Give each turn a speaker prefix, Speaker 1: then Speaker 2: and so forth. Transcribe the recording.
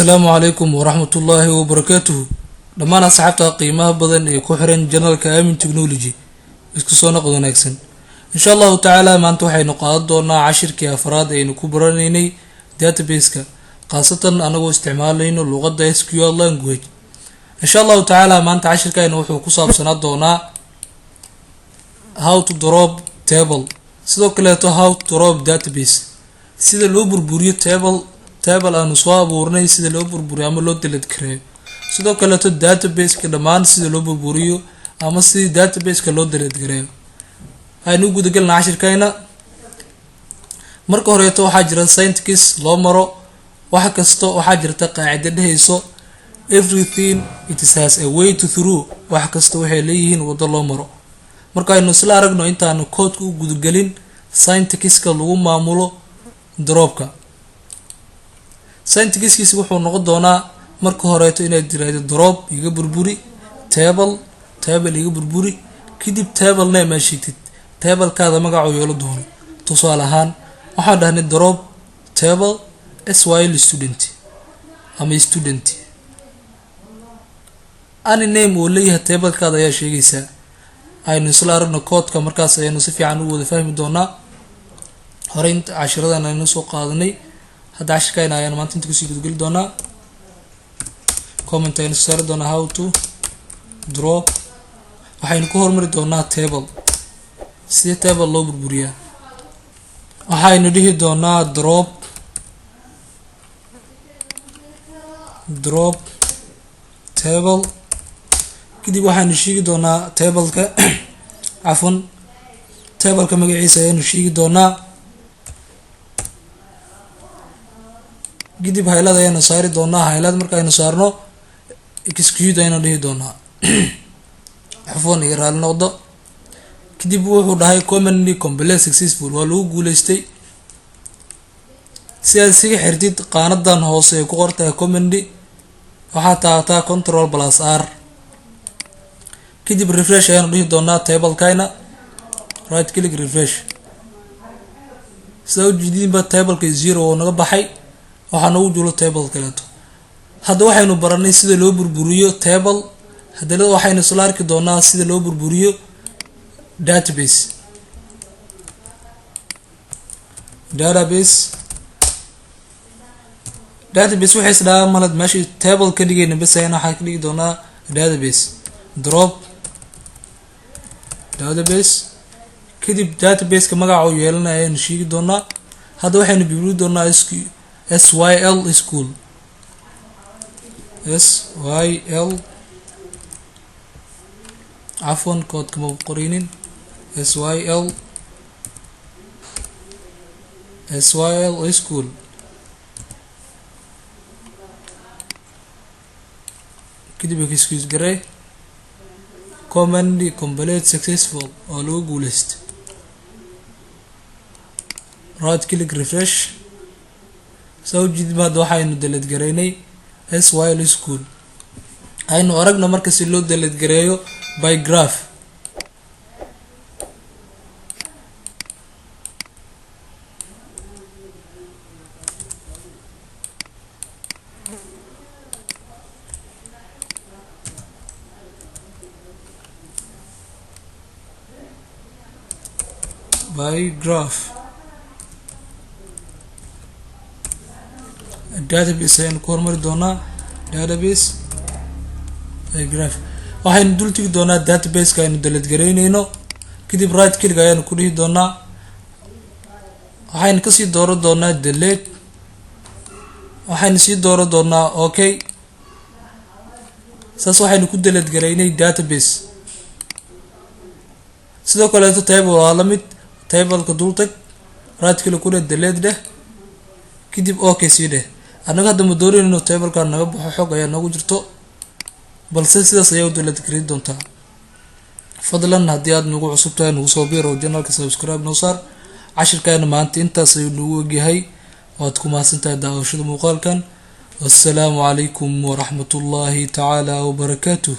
Speaker 1: Asalaamu calaykum waraxmatullaahi wabarakaatuhu. Dhammaan asxaabta qiimaha badan ee ku xiran channelka Aamin Technology, isku soo noqod wanaagsan. Insha Allahu tacaala, maanta waxaynu qaadan doonaa cashirkii afraad aynu ku baranaynay database-ka, khaasatan anagoo isticmaalayno luqadda SQL language. Insha Allahu tacaala, maanta cashirkayna wuxuu ku saabsanaa doonaa how to drop table, sidoo kaleeto how to drop database, sida loo burburiyo table aanu soo abuurnay, sida loo burburiyo ama loo delete gareeyo, sidoo kaleeto database-ka dhammaan sida loo burburiyo ama sidii database-ka loo delete gareeyo. Aynu u gudagelna cashirkayna. Marka horeeto, waxaa jira syntax loo maro wax kasta. Waxaa jirta qaacida dhehayso "Everything it has a way to through." Wax kasta waxay leeyihiin waddo loo maro. Marka aynu isla aragno, intaanu koodka u gudagelin, syntaxka lagu maamulo dropka. Syntaxkiisa wuxuu noqon doonaa, marka horeeto, inaad tiraahdo drop, iga burburi table, table iga burburi, kadib table name aad sheegtid, tablekaada magacuu yeelo doono. Tusaale ahaan, waxaan dhahnay drop table syl student ama student, any name uu leeyahay tablekaada ayaa sheegaysaa. Aynu isla aragno koodka, markaas ayaynu si fiican u wada fahmi doonaa. Horey inta cashiradan aynu soo qaadanay, hadda cashirkayna ayaan maanta inta kusii gudageli doonaa. Comment aynu saari doonaa how to drop. Waxaynu ku hormari doonaa table, sidee table loo burburiyaa. Waxaynu dhihi doonaa drop table, kadib waxaynu sheegi doonaa tableka, cafwan, tableka magaciisa ayaanu sheegi doonaa. Kadib highlight ayaanu saari doonaa. Highlight markaaynu saarno, execute ayaynu dhihi doonaa. Cafwan, iga raali noqdo. Kadib wuxuu dhahay "Command complete successful", waa lagu guuleystay. Si aad isaga xirtid qaanadan hoose ee ku qortahay command, waxaa taabataa Control plus R. Kadib refresh ayaanu dhihi doonaa tablekayna, right click, refresh. Sidaa ujeediinba, tableka zero oo naga baxay, waxaa noogu julo table kaleeto. Hadda waxaynu baranay sida loo burburiyo table. Haddana waxaynu isla arki doonaa sida loo burburiyo database. Database waxay isdhahaa malad meesha table ka dhigayna bes ayana waxaa ka dhigi doonaa database. Drop database, kadib databaseka magaca uu yeelanaya ayaynu sheegi doonaa. Hadda waxaynu burburi doonaa syl school, syl, cafwan, koodka ma qoreynin, syl, syl school. Kadib execute garey. "Command complete successful", oo lagu guuleysta. Right click, refresh. Saa ujeedid, hadda waxaynu delete gareynay syl school. Aynu aragno marka si loo delete gareeyo by graph. By graph database ayaynu ku hormari doonaa. Database by graph, waxaynu dul tegi doonaa databaseka aynu delete gareyneyno. Kadib right click ayaanu ku dhihi doonaa, waxaynu kasii dooran doonaa delete, waxaynu sii dooran doonaa okay. Saas waxaynu ku delete gareynay database. Sidoo kaleeto table waa la mid. Tableka dul tag, right click ku dheh, delete dheh, kadib okay sii dheh. Annaga hadda ma doonayno tablekan naga baxo, xog ayaa noogu jirto, balse sidaas ayaa u delete gareyn doontaa. Fadlan, haddii aad nagu cusub tahay, nagu soo biir oo channelka subscribe noo saar. Cashirkaana maanta intaas ayuu nagu ogyahay. Waad ku mahadsantahay daawashada muuqaalkan. Wassalaamu calaykum waraxmatullaahi tacaala wabarakaatuh.